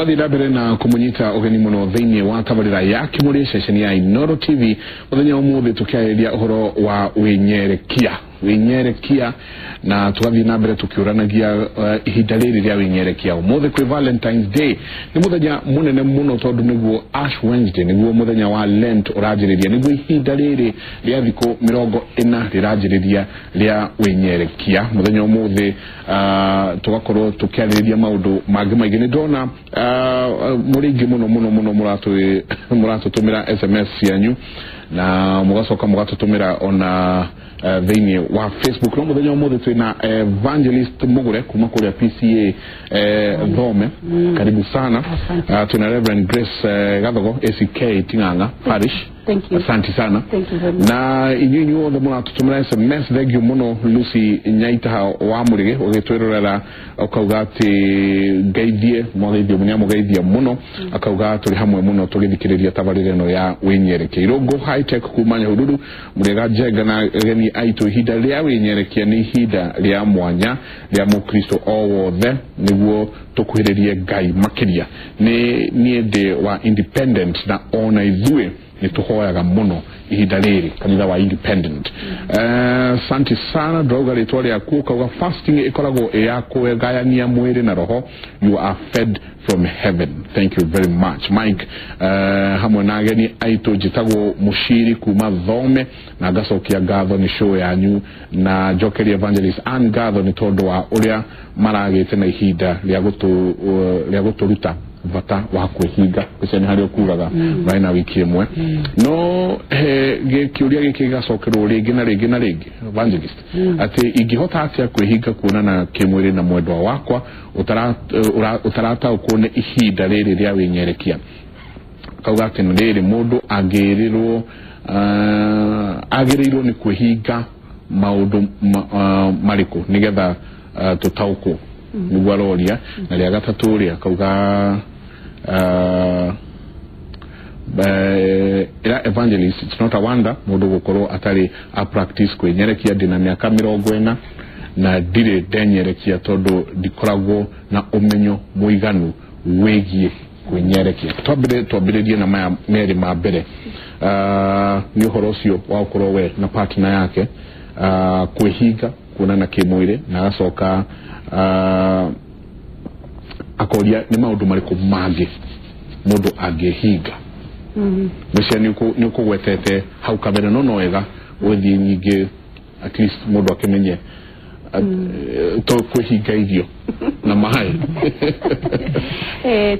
Twathi na mbere na kumunyita ugeni muno thiini wa tabarira ya Kimuri ceceni ya Inooro TV muthenya umuthi tukiarĩria uhoro wa winyerekia na tugathi na mbere tukiuranagia ihinda rĩrĩ rĩa winyerekia. Umuthi kwi Valentine's Day ni muthenya munene muno tondu niguo Ash Wednesday, niguo muthenya wa Lent uranjĩrĩria, niguo ihinda rĩrĩ rĩa thikũ 40 rĩranjĩrĩria rĩa winyerekia. Muthenya umuthi tugakorwo tukiarĩrĩria maundu mangĩ maingĩ. Nĩ ndona mũrĩ aingĩ mũno mũno mũno mũratũtũmĩra SMS cianyu na mũgacoka mũgatũtũmĩra ona thĩinĩ wa Facebook. No mũthenya ũmũthĩ twĩna Evangelist Mugure kuma kũrĩa PCA Thome, karibu sana. Twĩna Reverend Grace Gathogo ACK Ting'ang'a Parish. Thank you. Asante sana. Thank you very much. Na inyuĩ inyuothe mũratũtũmĩra SMS, thank you mũno. Lucy Nyaitaha wa Mũrĩgĩ ũgĩtwĩrorera ũkauga atĩ ngeithie mwageithio nĩamũgeithia mũno, akauga tũrĩ hamwe mũno tũgĩthikĩrĩria tabarĩra ĩno ya winyerekia. Irũngũ High Tech kuma Nyahururu, Mũrĩga Njenga na ageni aitũ, ihinda rĩa winyerekia nĩ ihinda rĩa mwanya rĩa mũkristo o wothe nĩguo tũkuhĩrĩrie Ngai makĩria. Nĩ niĩ ndĩ wa Independent na ona ithuĩ nĩ tũhoyaga mũno ihinda rĩrĩ kanitha wa Independent. Asante sana. Ndauga rĩtwa rĩaku ũkauga fasting ĩkoragwo ĩ ya kũgayania mwĩrĩ na roho, you are fed from heaven. Thank you very much Mike. Hamwe na ageni aitũ njĩtagwo Mũciri kuma Thome na ngacokia ngatho nĩ show yanyu na njokerie Evangelist Ann ngatho nĩ tondũ wa ũrĩa maragĩte na ihinda rĩa gũtũruta bata wa kwĩhinga. Ũcio nĩ harĩa ũkugaga ũrarĩ na wiki ĩmwe. No he kĩũria gĩkĩ gĩgacokerwo rĩngĩ na rĩngĩ na rĩngĩ Evangelist, atĩ ingĩhota atĩa kwĩhinga kuonana kĩmwĩrĩ na mwendwa wakwa ũtarataũkwo nĩ ihinda rĩrĩ rĩa wĩnyerekia. Kauga atĩ nĩ rĩrĩ mũndũ angĩrĩrwo agĩrĩirwo nĩ kwĩhinga maũndũ marĩkũ nĩgetha tũtaũkwo, nĩguo aroria. Na rĩa gatatũ rĩ akauga ira Evangelist, it's not a wonder mũndũ gũkorwo atarĩ a practice kwĩnyerekia. Ndĩna mĩaka 40 na ndirĩ ndenyerekia tondũ ndikoragwo na ũmenyo mũiganu wĩgiĩ kwĩnyerekia. Twambĩrĩrie na maya merĩ ma mbere. Nĩ ũhoro ũcio wa gũkorwo we na partner yake kwĩhinga kuonana kĩmwĩrĩ, na agacoka akoria nĩ maũndũ marĩkũ mangĩ mũndũ angĩhinga. Mũcia nĩ ũkũgwetete hau kabere, no no wega ũgĩthiĩ nyingĩ at least mũndũ akĩmenye to kwĩhinga irio na maĩ.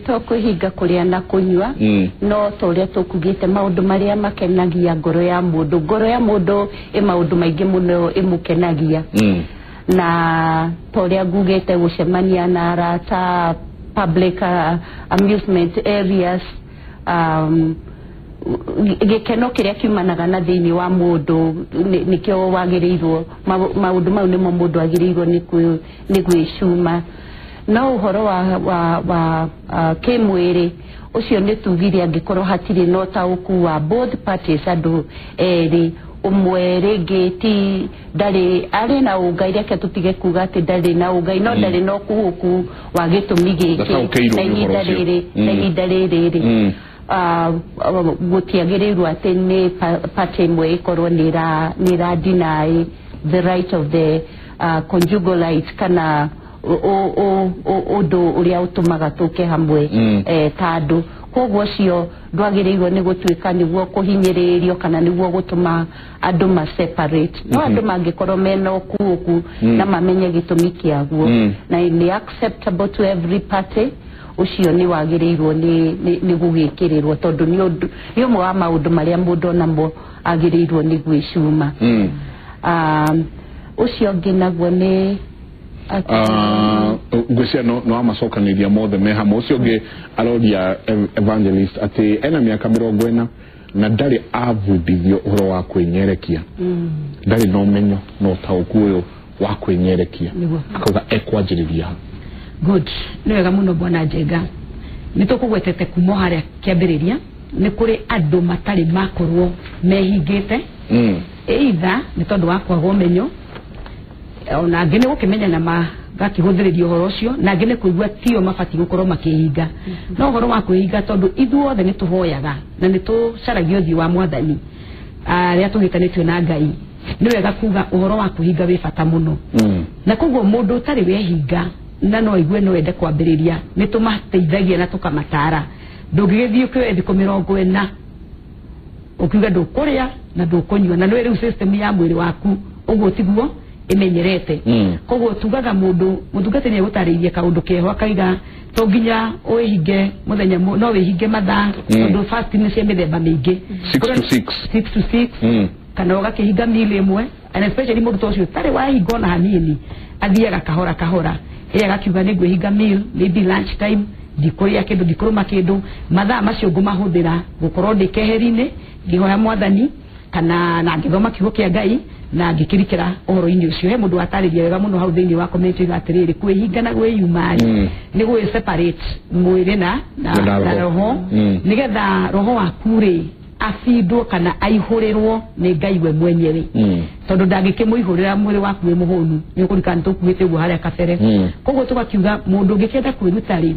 To kwĩhinga kũrĩa na kũnyua, no ta ũrĩa tũkugĩte maũndũ marĩa makenagia ngoro ya mũndũ. Ngoro ya mũndũ ĩ maũndũ maingĩ mũno ĩmũkenagia, na ta ũrĩa ngugĩte gũcemania na arata, public amusement areas, gĩkeno kĩrĩa kiumanaga na thĩinĩ wa mũndũ nĩkĩo wagĩrĩirwo, maũndũ mau nĩmo mũndũ agĩrĩirwo nĩ gwĩcuma. No ũhoro wa kĩmwĩrĩ ũcio nĩ tugire angĩkorwo hatirĩ na ũtaũku wa both parties, andũ erĩ, ũmwe rĩngĩ ti ndarĩ arĩ na ũngai, reke tũtige kuga atĩ ndarĩ na ũngai, no ndarĩ na ũkuũku wa gĩtũmi gĩkĩ na ihinda rĩrĩ na ihinda rĩrĩ rĩ gũtiagĩrĩirwo atĩ nĩ party ĩmwe ĩkorwo nĩ ĩra deny the right of the conjugal right kana ũndũ ũrĩa ũtũmaga tũke hamwe ta andũ. Koguo ũcio ndwagĩrĩirwo nĩ gũtuĩka nĩguo kũhinyĩrĩrio kana nĩguo gũtũma andũ ma separate. No andũ mangĩkorwo mena ũkuũku na mamenye gĩtũmi kĩaguo na nĩ acceptable to every party, ũcio nĩ wagĩrĩirwo nĩ gũgĩkĩrĩrwo tondũ nĩ ũmwe wa maũndũ marĩa mũndũ onamo agĩrĩirwo nĩ gwĩcuma. Ũcio ũngĩ naguo nĩ ngwĩciria no amacokanĩria mothe me hamwe. Ũcio ũngĩ aroria Evangelist atĩ ena mĩaka 40 na ndarĩ abundithio ũhoro wa kwĩnyerekia, ndarĩ na ũmenyo na ũtaũku ũyũ wa kwĩnyerekia, akauga ekwanjĩrĩria. Good, nĩ wega mũno bwana Njenga. Nĩ tũkũgwetete kuma harĩa kĩambĩrĩria nĩ kũrĩ andũ matarĩ makorwo mehingĩte, either nĩ tondũ wa kwaga ũmenyo, ona angĩ nĩ gũkĩmenya na Ngakĩhũthĩrĩria ũhoro ũcio na angĩ nĩ kũigua tio mabatiĩ gũkorwo makĩhinga. No ũhoro wa kwĩhinga tondũ ithuothe nĩ tũhoyaga na nĩ tũcaragia ũthiũ wa mwathani arĩa tũhĩtanĩtio na Ngai, nĩ wega kuga ũhoro wa kwĩhinga wĩ bata mũno. Na koguo mũndũ ũtarĩ wehinga na no aigue no ende kwambĩrĩria, nĩ tũmateithagia na tũkamatara. Ndũngĩgĩthiĩ ũkĩoe thikũ 40 ũkiuga ndũkũrĩa na ndũkũnyua, na nĩ rĩu system ya mwĩrĩ waku ũguo tiguo ĩmenyerete. Koguo tugaga mũndũ mũtungatĩri nĩ egũtarĩirie kaũndũ keho akaiga to nginya wĩhinge mũthenya, no wĩhinge mathaa, tondũ fasting nĩ cia mĩthemba mĩingĩ. 6 to 6. 6 to 6, kana ũgakĩhinga meal ĩmwe, and especially mũndũ ta ũcio ũtarĩ wahinga ona hanini athiaga kahora kahora, ĩ agakiuga nĩ ngwĩhinga meal maybe lunch time, ndikũrĩa kĩndũ, ndikũrũma kĩndũ, mathaa macio ngũmahũthĩra gũkorwo ndĩ keheri-inĩ ngĩhoya mwathani kana na ngĩthoma kiugo kĩa Ngai na ngĩkĩrikĩra ũhoro-inĩ ũcio. He mũndũ watarĩria wega mũno hau thĩinĩ wa comment oiga atĩrĩrĩ, kwĩhinga na kwĩyuma rĩ, nĩ gwĩ separate mwĩrĩ na roho, nĩgetha roho waku rĩ abindwo kana aihũrĩrwo nĩ Ngai we mwenyewe, tondũ ndangĩkĩmũihũrĩra mwĩrĩ waku wĩ mũhũnu. Nĩ ũkũririkana nĩtũkuĩte ũguo harĩa kabere. Koguo tũgakiuga mũndũ ũngĩkĩenda kwĩruta rĩ,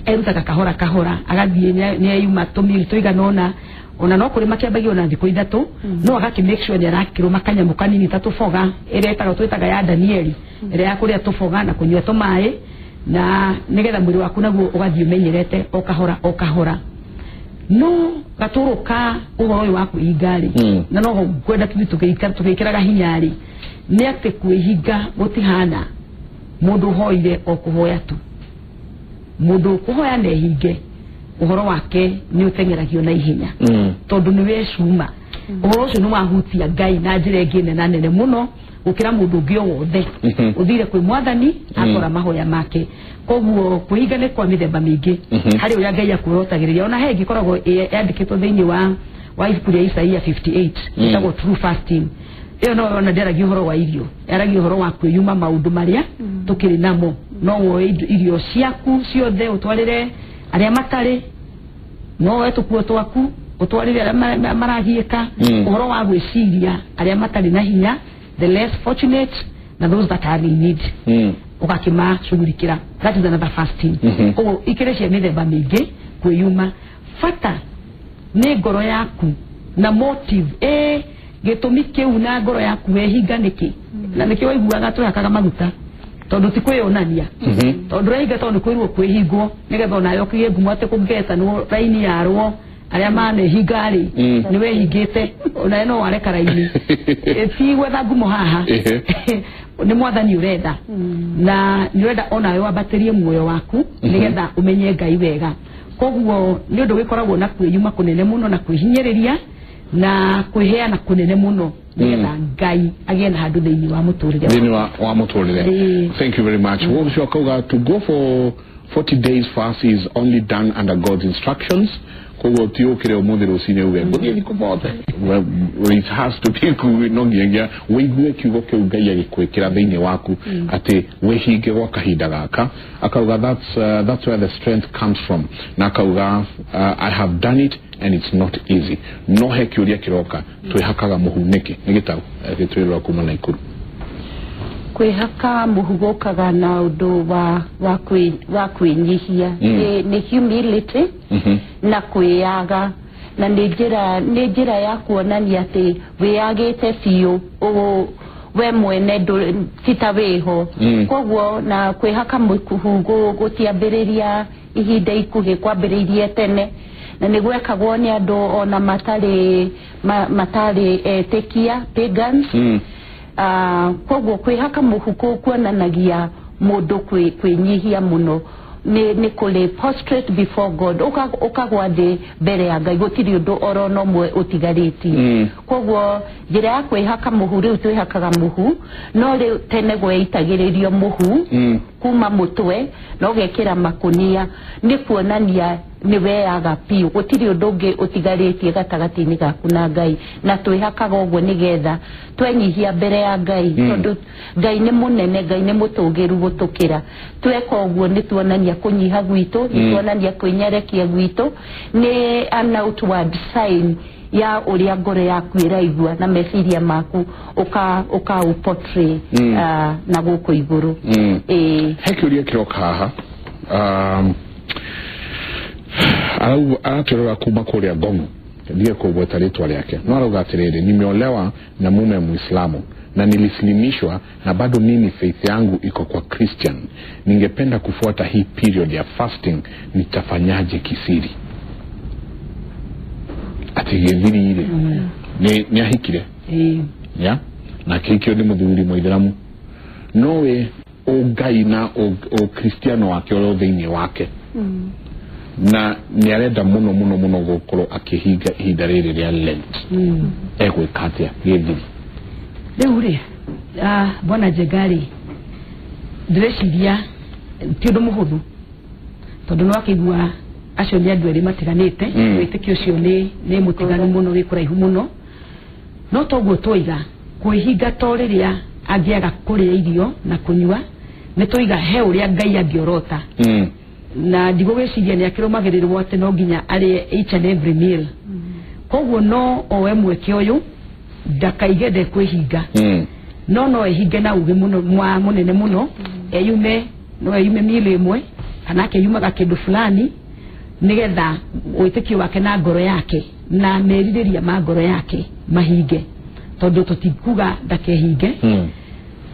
erutaga kahora kahora, agathiĩ nĩ eyuma tũmiri tũigana ũna, ona no kũrĩ makĩambagia ona thikũ 3, no agakĩ make sure nĩ arakĩrũma kanyamũ kanini ta tũboga, ĩrĩa ĩtagwo twĩtaga ya Danieli, ĩrĩa ya kũrĩa tũboga na kũnyua tũmaĩ, na nĩgetha mwĩrĩ waku naguo ũgathiĩ ũmenyerete o kahora o kahora. No gatũrũ ka ũhoro ũyũ wa kwĩhinga rĩ, na no ngwenda tũthiĩ tũgĩkĩraga hinya rĩ, nĩ atĩ kwĩhinga gũtihana mũndũ ũhoire o kũhoya tu. Mũndũ ũkũhoya na ehinge, ũhoro wake nĩ ũteng'eragio na ihenya, tondũ nĩ wecuma. Ũhoro ũcio nĩ wahutia Ngai na njĩra ĩngĩ nena nene mũno gũkĩra mũndũ ũngĩ o wothe ũthire kwĩ mwathani akora mahoya make. Koguo kwĩhinga nĩ kwa mĩthemba mĩingĩ, harĩ ũrĩa Ngai akwĩhotagĩrĩria. Ona he ĩngĩ ĩkoragwo yandĩkĩtwo thĩinĩ wa ibuku rĩa Isaia 58, ĩtagwo true fasting. Ĩyo no yona ndĩaragia ũhoro wa irio, yaragia ũhoro wa kwĩyuma maũndũ marĩa tũkĩrĩ namo. No woe irio ciaku ciothe ũtwarĩre arĩa matarĩ, no woe tũkuo twaku ũtwarĩre arĩa maragiĩka, ũhoro wa gwĩciria arĩa matarĩ na hinya, the less fortunate na those that are in need, ũgakĩmacugurikĩra. That is another fasting. Koguo ikĩrĩ cia mĩthemba mĩingĩ kwĩyuma. Bata nĩ ngoro yaku na motive, gĩtũmi kĩu na ngoro yaku wehinga nĩkĩ, na nĩkĩo waiguaga twĩhakaga maguta, tondũ ti kwĩyonania, tondũ ũrehinga tondũ nĩ kwĩrwo kwĩhingwo nĩgetha onawe ũkĩgĩe ngumo atĩ kũngĩgetanwo raini yarwo arĩa manehinga rĩ, nĩ wehingĩte onawe no wareka raini. Ti gwetha ngumo haha, nĩ mwathani ũretha, na nĩ ũrenda onawe wambatĩrie muoyo waku nĩgetha ũmenye Ngai wega. Koguo nĩ ũndũ wĩkoragwo na kwĩyuma kũnene mũno na kwĩhinyĩrĩria na kwĩheana kũnene mũno nĩgetha Ngai agĩe na handũ thĩinĩ wa mũtũrĩre. Thĩinĩ wa mũtũrĩre. Thank you very much. Ũcio akauga to go for 40 days fast is only done under God's instructions. Koguo ti ũkĩre ũmũthĩ rũcinĩ uge ngũthiĩ thikũ bothe. It has to be no nginyagia wĩigue kiugo kĩu Ngai agĩkwĩkĩra thĩinĩ waku atĩ wĩhinge gwa kahinda gaka. Akauga that's where the strength comes from. Na akauga I have done it and it's not easy. No he kĩũria kĩroka, twĩhakaga mũhu nĩkĩ? Nĩ gĩtau gĩtwĩrĩra kuma Naikuru. Kwĩhaka mũhu gũkaga na ũndũ wa kwĩnyihia, nĩ humility na kwĩyaga, na nĩ njĩra ya kuonania atĩ wĩyagĩte biũ, we mwene ti ta wĩho. Koguo na kwĩhaka mũhu gũtiambĩrĩria ihinda ikuhĩ, kwambĩrĩirie tene, na nĩ gwekagwo nĩ andũ ona matarĩ etĩkia, pagans. Koguo kwĩhaka mũhu kuonanagia mũndũ kwĩnyihia mũno, nĩ kũlay prostrate before God, ũkagwa thĩ mbere ya Ngai, gũtirĩ ũndũ oro na ũmwe ũtigarĩtie. Koguo njĩra ya kwĩhaka mũhu, rĩu twĩhakaga mũhu, no rĩu tene gweitagĩrĩrio mũhu kuma mũtwe na ũgekĩra makũnia, nĩ kuonania nĩ weyaga biũ, gũtirĩ ũndũ ũngĩ ũtigarĩtie gatagatĩ-inĩ gaku na Ngai. Na twĩhakaga ũguo nĩgetha twenyihia mbere ya Ngai, tondũ Ngai nĩ mũnene, Ngai nĩ mũtũgĩru gũtũkĩra. Tweka ũguo nĩ tuonania kũnyiha gwitũ, nĩ tuonania kwĩnyerekia gwitũ, nĩ an outward sign ya ũrĩa ngoro yaku ĩraigua na meciria maku ũka portray na gũkũ igũrũ. He kĩũria kĩroka haha, aratwĩrora kuma kũrĩa Ngong'o, ndiye kugweta rĩtwa rĩake, no arauga atĩrĩrĩ, nimeolewa na mume Muislamu na nilislimishwa na bado mimi faith yangu iko kwa Christian. Ningependa kufuata hii period ya fasting, nitafanyaje kisiri? Ati gĩthiri ile ni ahikire ya na kĩkio nĩ mũthuri Mũithĩramu, nowe ũngai na ũkristiano wake ũrĩa thĩinĩ wake, na nĩ arenda mũno mũno mũno gũkorwo akĩhinga ihinda rĩrĩ rĩa Lent. Egwĩka atĩa gĩthiri? Rĩu rĩ, bwana Njengari, ndĩreciria ti ũndũ mũhũthũ tondũ nĩ wakĩigua acio nĩ andũ erĩ matiganĩte, wĩtĩkio ũcio nĩ mũtiganu mũno, wĩ kũraihu mũno. No toguo twoiga kwĩhinga to rĩrĩa angĩaga kũrĩa irio na kũnyua, nĩ twoiga he ũrĩa Ngai angĩorota. Na ndigũgĩciria nĩ akĩrũmagĩrĩrwo atĩ no nginya arĩe each and every meal. Koguo no oe mweke ũyũ ndakaige ndekwĩhinga, no ehinge na uge mũno mũnene mũno, eyume no eyume meal ĩmwe kana akeyumaga kĩndũ fulani nĩgetha wĩtĩkio wake na ngoro yake na merirĩria ma ngoro yake mahinge, tondũ tũtikuga ndakehinge.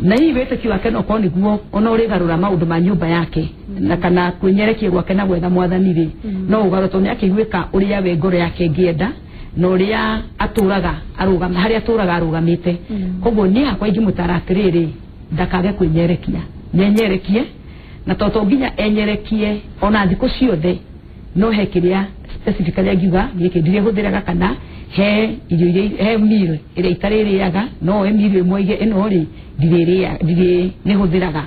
Na hihi wĩtĩkio wake no korwo nĩguo ona ũrĩgarũra maũndũ ma nyũmba yake na kana kwĩnyerekia gwake na gwetha mwathani rĩ, no ũgarũra tondũ nĩakĩiguĩka ũrĩa we ngoro yake ĩngĩenda na ũrĩa atũraga arũgama harĩa atũraga arũgamĩte. Koguo niĩ hakwa ingĩmũtara atĩrĩrĩ, ndakage kwĩnyerekia, nĩenyerekie, na to nginya enyerekie ona thikũ ciothe, no he kĩrĩa specifically angiuga gĩkĩ ndirĩhũthĩraga, kana he irio iria he meal ĩrĩa itarĩrĩaga, no he meal ĩmwe ige ĩno rĩ ndirĩ nĩhũthĩraga.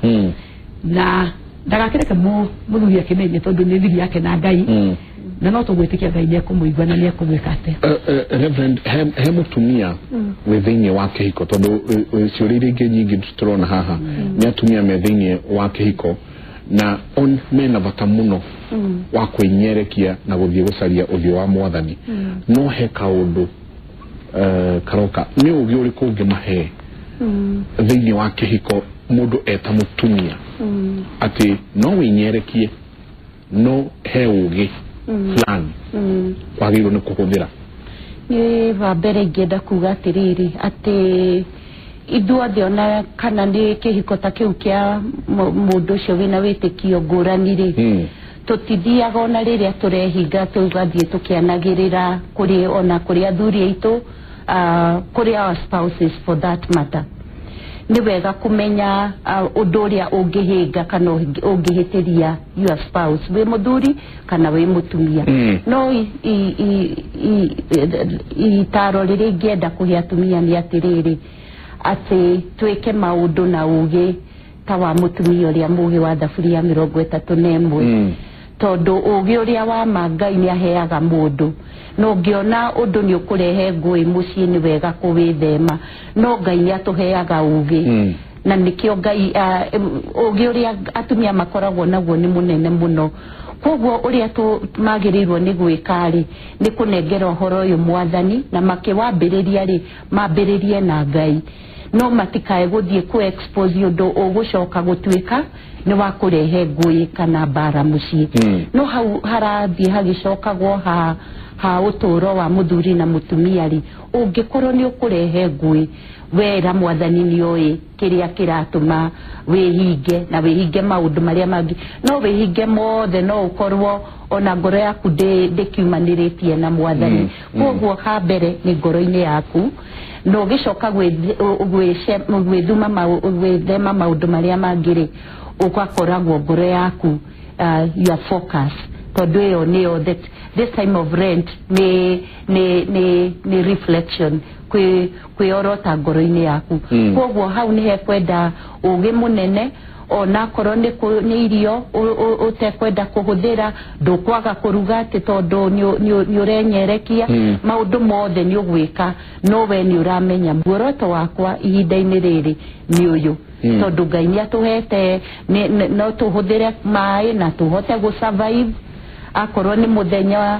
Na ndagakĩreke mũthuri akĩmenye tondũ nĩ thiri yake na Ngai, na no tũgwĩtĩkia Ngai nĩekũmũigua na nĩekũmwĩka atĩa. Reverend, he mũtumia wĩ thĩinĩ wa kĩhiko, tondũ ciũria iria ingĩ nyingĩ tũrona haha nĩ atumia me thĩinĩ wa kĩhiko na on mena bata mũno wa kwĩnyerekia na gũthiĩ gũcaria ũthiũ wa mwathani, no he kaũndũ karoka, nĩ ũgĩ ũrĩkũ ũngĩmahe thĩinĩ wa kĩhiko mũndũ eta mũtumia atĩ no wĩnyerekie no he ũgĩ fulani wagĩrĩirwo nĩ kũhũthĩra? Niĩ wa mbere ingĩenda kuga atĩrĩrĩ, atĩ ithuothe ona kana nĩ kĩhiko ta kĩu kĩa mũndũ ũcio wĩna wĩtĩkio ngũrani rĩ, tũtithiaga ona rĩrĩa tũrehinga tũgathiĩ tũkĩanagĩrĩra kũrĩ ona kũrĩ athuri aitũ, kũrĩ our spouses for that matter. Nĩ wega kũmenya ũndũ ũrĩa ũngĩhĩnga kana ũngĩhĩtĩria your spouse, wĩ mũthuri kana wĩ mũtumia. No itaro rĩrĩa ingĩenda kũhe atumia nĩ atĩrĩrĩ, atĩ twĩke maũndũ na ũgĩ ta wa mũtumia ũrĩa mũgĩ wa thaburia ya 31, tondũ ũgĩ ũrĩa wa ma Ngai nĩ aheaga mũndũ, na ũngĩona ũndũ nĩ ũkũrehe ngũĩ mũciĩ nĩ wega kũwĩthema, no Ngai nĩ atũheaga ũgĩ, na nĩkĩo Ngai ũgĩ ũrĩa atumia makoragwo naguo nĩ mũnene mũno. Koguo ũrĩa magĩrĩirwo nĩ gwĩka rĩ, nĩ kũnengera ũhoro ũyũ mwathani, na makĩwambĩrĩria rĩ, mambĩrĩrie na Ngai, no matikae gũthiĩ kũ expose ũndũ ũgũcoka gũtuĩka nĩ wa kũrehe ngũĩ kana mbara mũciĩ. No hau harathiĩ hagĩcokagwo ha ũtũũro wa mũthuri na mũtumia rĩ, ũngĩkorwo nĩ ũkũrehe ngũĩ, wera mwathani nĩoĩ kĩrĩa kĩratũma wĩhinge na wĩhinge maũndũ marĩa mangĩ, no wĩhinge mothe, no ũkorwo ona ngoro yaku ndĩkiumanĩrĩtie na mwathani. Koguo ha mbere nĩ ngoro-inĩ yaku, na ũgĩcoka gwĩthema maũndũ marĩa mangĩ rĩ, ũgakoragwo ngoro yaku your focus, tondũ ĩyo nĩyo this time of Lent nĩ reflection, kwĩorota ngoro-inĩ yaku. Koguo hau nĩ hekwenda ũgĩ mũnene, onakorwo nĩ irio ũtekwenda kũhũthĩra, ndũkwaga kũruga atĩ tondũ nĩ ũrenyerekia, maũndũ mothe nĩ ũgwĩka, no we nĩ ũramenya muoroto wakwa ihinda-inĩ rĩrĩ nĩ ũyũ, tondũ Ngai nĩ atũhete no tũhũthĩre maĩ na tũhote gũ survive. Akorwo nĩ mũthenya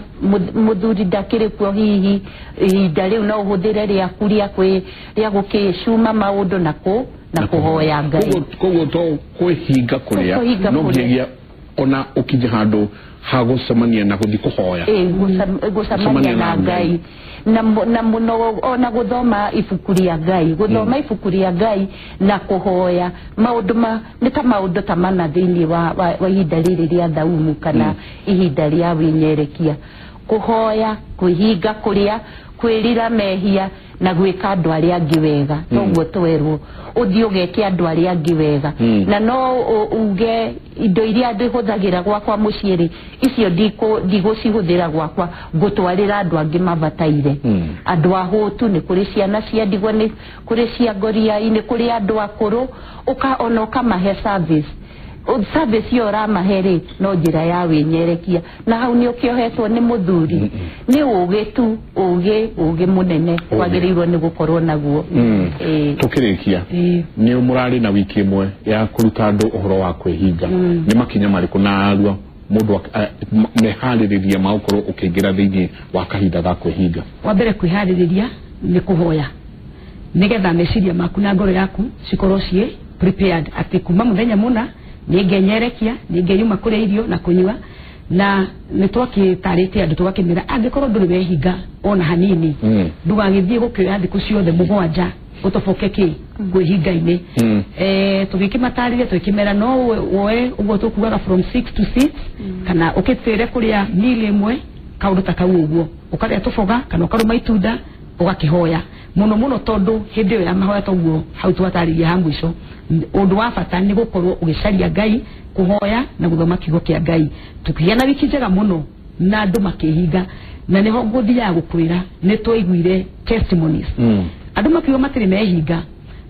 mũthuri ndakĩrĩ kuo, hihi ihinda rĩu no ũhũthĩre rĩaku rĩa gũkĩcuma maũndũ na kũhoya Ngai. Koguo to kwĩhinga kũrĩa no nginyagia ona ũkinye handũ ha gũcemania na gũthiĩ kũhoya. Gũcemania na Ngai na mũno ona gũthoma ibuku rĩa Ngai, gũthoma ibuku rĩa Ngai na kũhoya maũndũ ma nĩ ta maũndũ ta mana thĩinĩ wa ihinda rĩrĩ rĩa thaumu kana ihinda rĩa wĩnyerekia. Kũhoya, kwĩhinga kũrĩa, kwĩrira mehia na gwĩka andũ arĩa angĩ wega. Noguo twerwo ũthiĩ ũgeke andũ arĩa angĩ wega. Na no uge indo iria ndĩhũthagĩra gwakwa mũciĩ rĩ, icio ndigũcihũthĩra gwakwa, ngũtwarĩra andũ angĩ mabataire. Andũ ahũtu, nĩ kũrĩ ciana cia ndigwa, nĩ kũrĩ cia ngoriai, nĩ kũrĩ andũ akũrũ, ona ũkamahe service. Service ĩyo ũramahe rĩ, no njĩra ya wĩnyerekia. Na hau nĩ ũkĩohetwo nĩ mũthuri. Nĩ ũgĩ tu, ũgĩ mũnene wagĩrĩirwo nĩ gũkorwo naguo. Tũkĩrĩkia, nĩ mũrarĩ na wiki ĩmwe ya kũruta andũ ũhoro wa kwĩhinga. Nĩ makinya marĩkũ na arua mũndũ meharĩrĩria ma gũkorwo ũkĩingĩra thĩinĩ wa kahinda ga kwĩhinga? Wa mbere kwĩharĩrĩria nĩ kũhoya, nĩgetha meciria maku na ngoro yaku cikorwo ciĩ prepared atĩ kuma mũthenya mũna nĩngenyerekia, nĩngeyuma kũrĩa irio na kũnyua. Na nĩ twakĩtarĩte andũ tũgakĩmera angĩkorwo ndũrĩ wehinga ona hanini, ndũgagĩthiĩ gũkĩoya thikũ ciothe mũgwanja ũtoboke kĩ kwĩhinga-inĩ. Tũgĩkĩmatarĩria tũgĩkĩmera no woe ũguo tũkugaga from 6 to 6, kana ũkĩtĩre kũrĩa meal ĩmwe, kaũndũ ta kau ũguo, ũkarĩa tũboga kana ũkarũma itunda ũgakĩhoya mũno mũno, tondũ hĩndĩ ĩyo ya mahoya toguo hau twatarĩria ha mũico, ũndũ wa bata nĩ gũkorwo ũgĩcaria Ngai, kũhoya na gũthoma kiugo kĩa Ngai. Tũkĩgĩa na wiki njega mũno na andũ makĩhinga, na nĩho ngũthiaga gũkwĩra nĩ twaiguire testimonies. Andũ makiuga matirĩ mehinga,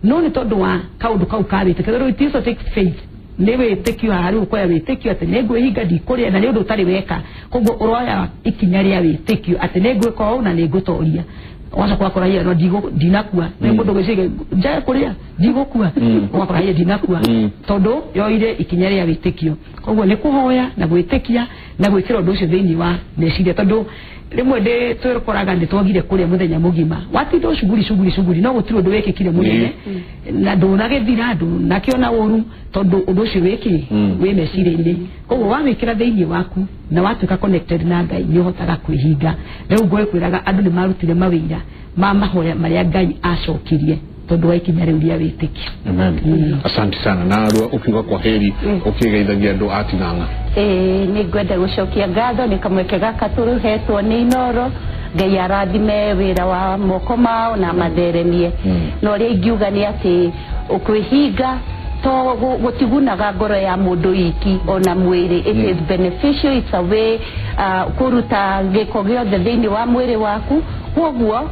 no nĩ tondũ wa kaũndũ kau ka wĩtĩkio. Tondũ it also takes faith, nĩ wĩtĩkio haha rĩu ũkoya wĩtĩkio atĩ nĩ ngwĩhinga ndikũrĩa, na nĩ ũndũ ũtarĩ weka. Koguo ũroya ikinya rĩa wĩtĩkio atĩ nĩ ngwĩka ũũ na nĩ ngũtoria. Wacoka ũgakora hiya no ndinakua, nĩ mũndũ gwĩciria njage kũrĩa ndigũkua, ũgakora hiya ndinakua, tondũ yoire ikinya rĩa wĩtĩkio. Koguo nĩ kũhoya na gwĩtĩkia na gwĩkĩra ũndũ ũcio thĩinĩ wa meciria, tondũ rĩmwe ndĩ twĩkoraga nĩ twagire kũrĩa mũthenya mũgima, watinda cuguri cuguri cuguri, no gũtirĩ ũndũ wĩkĩkire mũnene na ndũnagĩthira, ndũnakĩona ũru, tondũ ũndũ ũcio wĩkĩ wĩ meciria-inĩ. Koguo wawĩkĩra thĩinĩ waku na watuĩka connected na Ngai, nĩ ũhotaga kwĩhinga. Rĩu ngwĩkwĩraga andũ nĩ marutire mawĩra ma mahoya marĩa Ngai acokirie tondũ wa ikinya rĩu rĩa wĩtĩkio. Amen. Asante sana. Na arua ũkiuga kwa heri ũkĩgeithagia andũ a Ting'ang'a. Nĩ ngwenda gũcokia ngatho nĩ kamweke gaka tũhetwo nĩ Inoro. Ngai arathime wĩra wa moko mao na matheremie. Na ũrĩa ingiuga nĩ atĩ kwĩhinga to gũtigunaga ngoro ya mũndũ iki ona mwĩrĩ. It is beneficial, it's a way kũruta gĩko gĩothe thĩinĩ wa mwĩrĩ waku. Koguo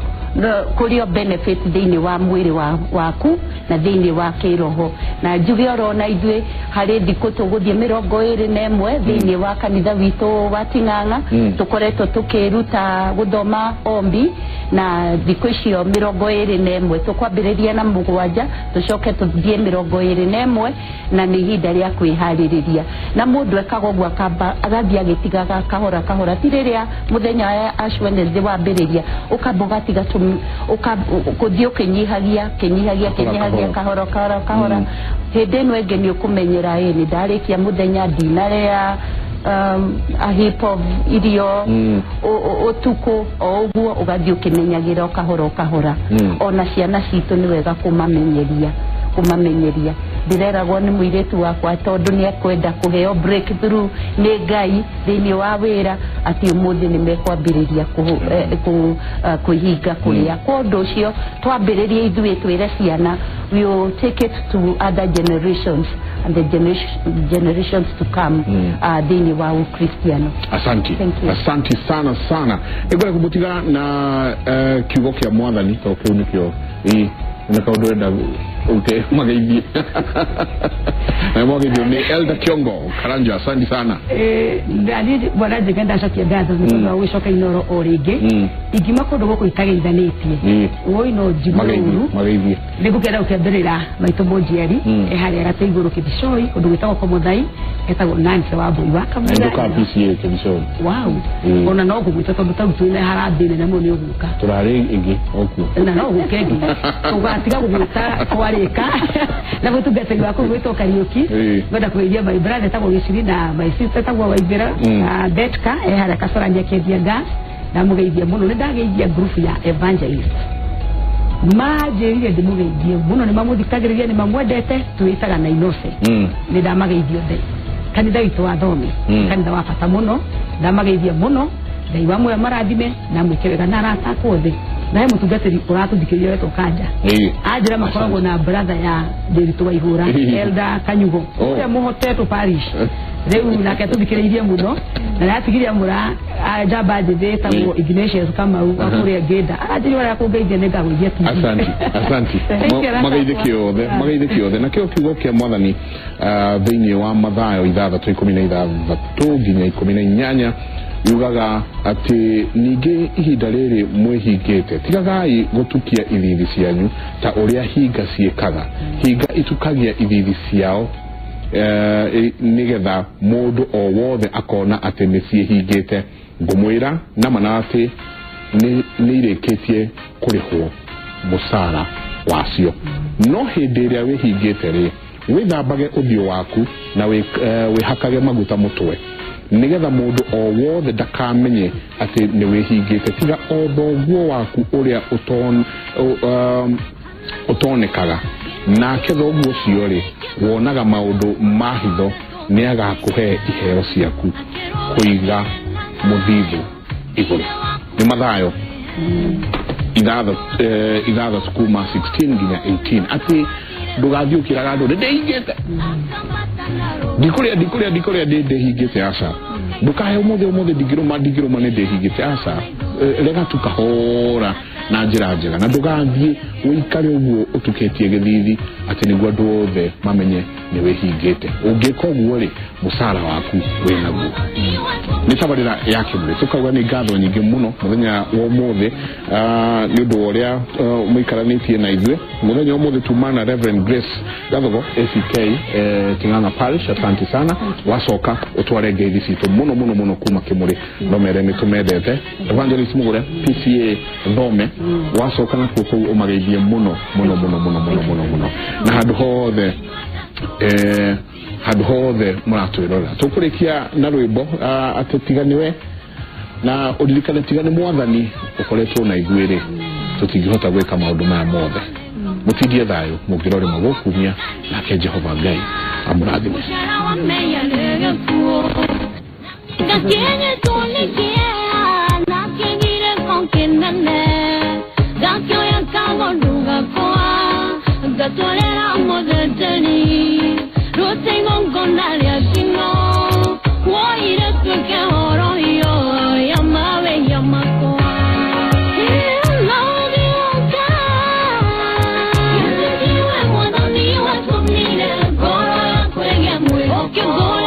kũrĩ o benefit thĩinĩ wa mwĩrĩ waku na thĩinĩ wa kĩroho. Na njuge orona ithuĩ harĩ thikũ tũgũthiĩ 21 thĩinĩ wa kanitha witũ wa Ting'ang'a, tũkoretwo tũkĩruta gũthoma ombi, na thikũ icio 21 tũkwambĩrĩria na 7 tũcoke tũthiĩ 21, na nĩ ihinda rĩa kwĩharĩrĩria. Na mũndũ ekaga ũguo akamba agathiĩ agĩtigaga kahora kahora, ti rĩrĩa mũthenya wa Ash Wednesday wambĩrĩria ũkamba ũgatiga kũthiĩ ũkĩnyihagia kĩnyihagia kĩnyihagia kahora kahora kahora. Hĩndĩ ĩno ĩngĩ nĩ ũkũmenyera nĩ ndarĩkia mũthenya ndinarĩa a heap of irio ũtukũ o ũguo, ũgathiĩ ũkĩmenyagĩra o kahora o kahora. Ona ciana citũ nĩ wega kũmamenyeria. Ndĩreragwo nĩ mũirĩtu wakwa tondũ nĩ ekwenda kũheo breakthrough nĩ Ngai thĩinĩ wa wĩra, atĩ ũmũthĩ nĩ mekwambĩrĩria kwĩhinga kũrĩa. Kwa ũndũ ũcio twambĩrĩrie ithuĩ twĩre ciana, we will take it to other generations and the generations to come thĩinĩ wa Ukristiano. Asanti. Asanti sana sana. Nĩngwenda kũmũtiga na kiugo kĩa Mwathani, tondũ kĩu nĩkĩo nĩ kaũndũ wenda Okay, mageithie na mwageithio nĩ Elder Kiongo Karanja, asante sana. Ndani bwana njega ndacokia ngatho nĩ tondũ wa gũcoka Inoro o rĩngĩ. Ingiuma kũndũ gũkũ itageithanĩtie woi no njigue ũru. Mageithie. Nĩ ngũkenda gũkĩambĩrĩra maitũ mũnjiari e harĩa gatĩ igũrũ Kĩbicoi kũndũ gwĩtagwo Komothai etagwo Nancy wa Mbui wa Kamũira. Nduka PCA Kĩbicoi. Wow. Ona no ngũgwĩta tondũ tau twĩna harambee nene mũno nĩ ũgũka. Tũrarĩ ĩngĩ okuo. Na no ũgũke ĩngĩ. Ũgatiga gũgwĩta kwarĩka na mũtungatĩri waku gwĩtwo Kariũki. Ngwenda kũgeithia my brother etagwo Gĩciri na my sister etagwo Waithera na Betka e harĩa Kacorania akĩendia gas. Ndamũgeithia mũno. Nĩ ndageithia group ya evangelist manjĩrire ndĩmũgeithie mũno, nĩ mamũthikagĩrĩria, nĩ mamwendete, twĩtaga na Inose. Nĩ ndamageithia othe. Kanitha witũ wa Thome, kanitha wa bata mũno, ndamageithia mũno. Ngai wa muoyo marathime na mwĩke wega na arata akwa othe. Na he mũtungatĩri ũratũthikĩrĩria wetwo Kanja. Anjĩra makoragwo na brother ya Ndĩritũ wa Ihũra, Elder Kanyugo, ũrĩa mũhotetwo parish. Rĩu nake tũthikĩrĩirie mũno na nĩatigirie mũra njamba njĩthĩ ĩtagwo Ignatius Kamau wa kũrĩa Ngĩnda. Aranjĩria ũrĩa kũngeithia nĩ ngagũithia TV. Asante, asante. Mageithie kĩothe, mageithie kĩothe. Na kĩo kiugo kĩa mwathani thĩinĩ wa Mathayo 6:16 nginya 18 yugaga atĩ ningĩ ihinda rĩrĩ mwĩhingĩte, tigagai gũtukia ithithi cianyu ta ũrĩa hinga ciĩkaga. Hinga itukagia ithithi ciao nĩgetha mũndũ o wothe akona atĩ nĩ ciĩhingĩte. Ngũmwĩra na mana atĩ nĩ irĩkĩtie kũrĩhwo mũcara wacio. No hĩndĩ ĩrĩa wĩhingĩte rĩ, wĩthambage ũthiũ waku na wĩhakage maguta mũtwe, nĩgetha mũndũ o wothe ndakamenye atĩ nĩ wĩhingĩte, tiga o thoguo waku ũrĩa ũtonekaga. Nake thoguo ũcio rĩ, wonaga maũndũ ma hitho, nĩ agakũhe iheo ciaku kũiga mũthithũ igũrũ. Nĩ Mathayo 6 kuma 16 nginya 18 atĩ ndũgathiĩ ũkĩraga andũ nĩ ndĩhingĩte, ndikũrĩa ndikũrĩa ndikũrĩa ndĩhingĩte, aca. Ndũkahe ũmũthĩ ũmũthĩ ndingĩrũma ndingĩrũma nĩ ndĩhingĩte, aca. Rega tu kahora na njĩra njega, na ndũgathiĩ ũikare ũguo ũtukĩtie gĩthithi atĩ nĩguo andũ othe mamenye nĩ wĩhingĩte. Ũngĩka ũguo rĩ, mũcara waku wĩ naguo. Nĩ tabarĩra ya Kĩmũrĩ. Tũkauga nĩ ngatho nyingĩ mũno mũthenya wa ũmũthĩ nĩ ũndũ wa ũrĩa mũikaranĩtie na ithuĩ. Mũthenya wa ũmũthĩ tuma na Reverend Grace Gathogo ACK Ting'ang'a Parish, asante sana. Wacoka ũtware ngeithi citũ mũno mũno mũno kuma Kĩmũrĩ, nomere nĩ tũmendete. Evangelist Mugure PCA Thome, wacoka nakuo kũu ũmageithie mũno mũno mũno mũno mũno mũno mũno na handũ hothe handũ hothe mũratwĩrorera. Tũkũrĩkia na rwĩmbo atĩ tiga nĩwe, na ũririkane tiga nĩ mwathani ũkoretwo na ithuĩ rĩ, tũtingĩhota gwĩka maũndũ maya mothe. Mũtindie thayũ mũngĩrore magũkumia, nake Jehova Ngai amũrathime. You're going